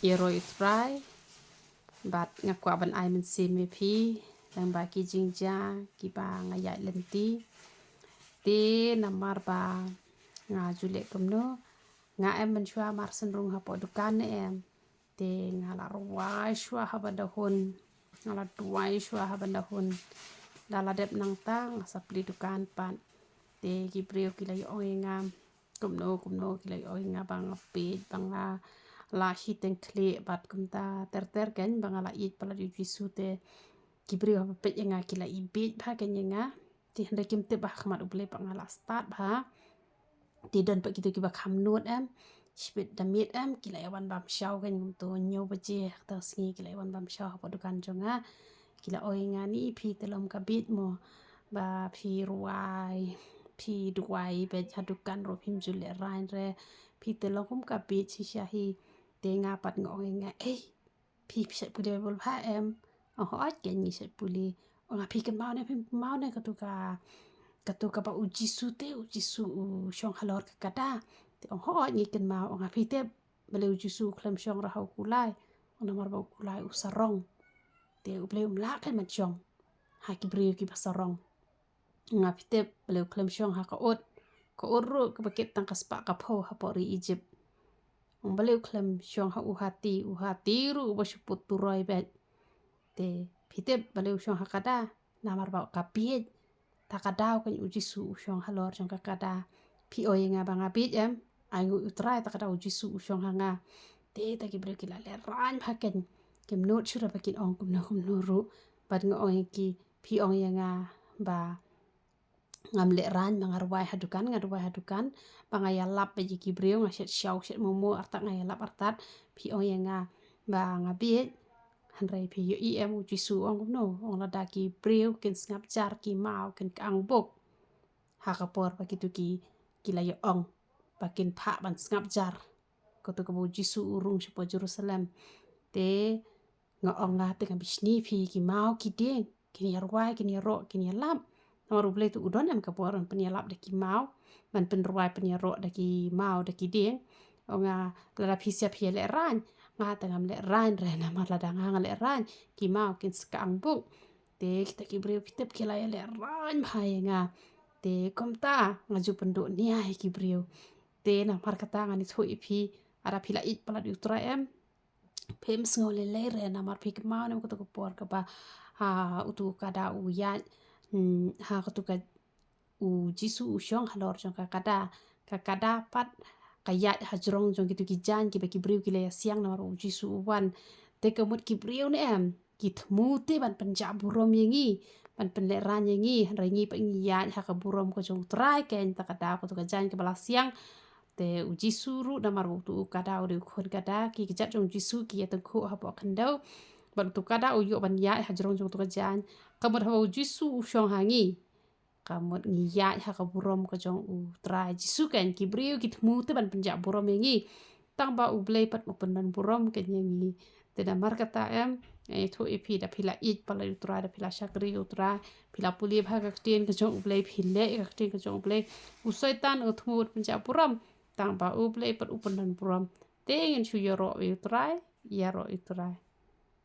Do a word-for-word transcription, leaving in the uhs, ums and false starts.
Ïaroh ïa u Trai bad nga kwah ban ai mynsiem ïa phi lyngba ki jingjia kiba nga ïaid lynti. Te namar ba nga ju leh kumno, nga em mynshuwa mar shen rung hapoh dukan ne em. Te nga la rwai shuwa ha ban da hun, nga la duwai shuwa ha ban da hun. Da la dep nangta nga sa plie dukan pat. Te ki briew ki la ïa ong ïa nga kumno kumno, ki la ïa ong ïa nga ba nga bieit, ba nga la shiteng khlieh bad kumta ter ter kein, ba nga la ïeit palat ïa u Jisu. Te ki briew haba peit ïa nga ki la i bieit bha kein ïa nga. Te hynrei kim tip ba ha khmat U Blei pat nga la stad bha. Te don pat kito kiba kham nud em, shibit da miet em, ki la ïa wan bam shaw kein kumto hynñiew baje ha kata ka sngi, ki la ïa wan bam shaw hapoh dukan jong nga. Ki la ong ïa nga, ni phi te long ka bieit mo, ba phi rwai, phi duwai beit ha dukan ruh phim ju lehraiñ re, phi te long kum ka bieit shisha hi. Te nga pat nga ong ïa nga, ei, phi, phi shait pule Baibl bha em? Ong, hooid kein ngi shait pule. Ong, nga, phi kynmaw ne phim kynmaw ne katu ka, katu kaba u Jisu te, u Jisu u shong halor ka kada? Te ong, hooid ngi kynmaw. Ong, nga, phi tip balei u Jisu u khlem shong ruh ha u kulai? Ong, namar ba u kulai u sarong. Te U Blei um lah kein ban shong ha ki briew kiba sarong. Nga, phi tip balei u khlem shong ha ka ut, ka ut ruh kaba kit tang ka spah ka phew hapoh ri Egypt? Ong, balei u khlem shong ha u hati, u hati ruh uba shu put turoi beit? Te phi tip balei u shong ha kada? Namar ba ka bieit. Ta ka daw kein u Jisu u shong halor jong ka kada. Phi ong ïa nga ba nga bieit em? Ainguh U Trai, ta ka daw u Jisu u shong ha nga. Te ta ki briew ki la lehraiñ bha kein. Kim nud shuh ruh ba kin ong kumno kumno ruh. Bad nga ong ïa ki, phi ong ïa nga ba ngam lehraiñ, ba nga rwai ha dukan, nga rwai ha dukan, ba nga ïalap beit ïa ki briew, nga shet shaw shet momo, artat nga ïalap artat, phi ong ïa nga ba nga bieit. Hynrei phi ïohi em u Jisu ong kumno? Ong, lada ki briew kin sngap jar, ki maw kin kyang buk. Ha ka por ba kito ki, ki la ïa ong ba kin phah ban sngap jar, kato kaba u Jisu u rung shapoh Jerusalem. Te nga ong, nga te ngam bishni phi, ki maw ki dieng kin ïa rwai, kin ïa roh, kin ïa lap. Namar U Blei te u don em ka bor ban pynïalap da ki maw, ban pynrwai pynïaroh da ki maw da ki dieng? Ong, nga, lada phi sha phi ïa lehraiñ. Nga te ngam lehraiñ re, namar lada nga nga lehraiñ, ki maw kin sa kyang buk. Te kita ki briew, phi tip, ki la ïa lehraiñ bha ïa nga. Te kumta nga ju pynduh nia ïa ki briew. Te namar kata ngan ïathuh ïa phi, lada phi la ïeit palat ïa U Trai em, phim sngew lei lei re, namar phi kynmaw ne em katu ka por kaba, ha, utu u kada u ïaid, hmm, ha katu ka, u Jisu u shong halor jong ka kada. Ka kada pat ka ïaid hajrong jong kitu ki jaiñ kiba ki briew ki la ïa siang, namar u Jisu u wan. Te ka mut ki briew ne em, ki thmu te ban pynjah burom ïa ngi, ban pynlehraiñ ïa ngi, hynrei ngi pat ngi ïaid ha ka burom ka jong U Trai kein, ta ka daw katu ka jaiñ kaba la siang. Te u Jisu ruh, namar ba utu u kada u dei u khun kada, ki kjat jong u Jisu ki ïa tyngkhuh hapoh khyndew. Bad utu u kada u ïoh ban ïaid hajrong jong utu ka jaiñ. Ka mut haba u Jisu u shong ha ngi, ka mut ngi ïaid ha ka burom ka jong U Trai Jisu kein. Ki briew ki thmu te ban pynjah burom ïa ngi, tang ba U Blei pat u pyndon burom kein ïa ngi. Te namar kata em, nga ïathuh ïa phi, da phi la ïeit palat ïa U Trai, da phi la shakri ïa U Trai, phi la pule bha ka ktien ka jong U Blei, phi leh ïa ka ktien ka jong U Blei, u Soitan u thmu ban pynjah burom, tang ba U Blei pat u pyndon burom. Te ngin shu ïaroh ïa U Trai, ïaroh ïa U Trai.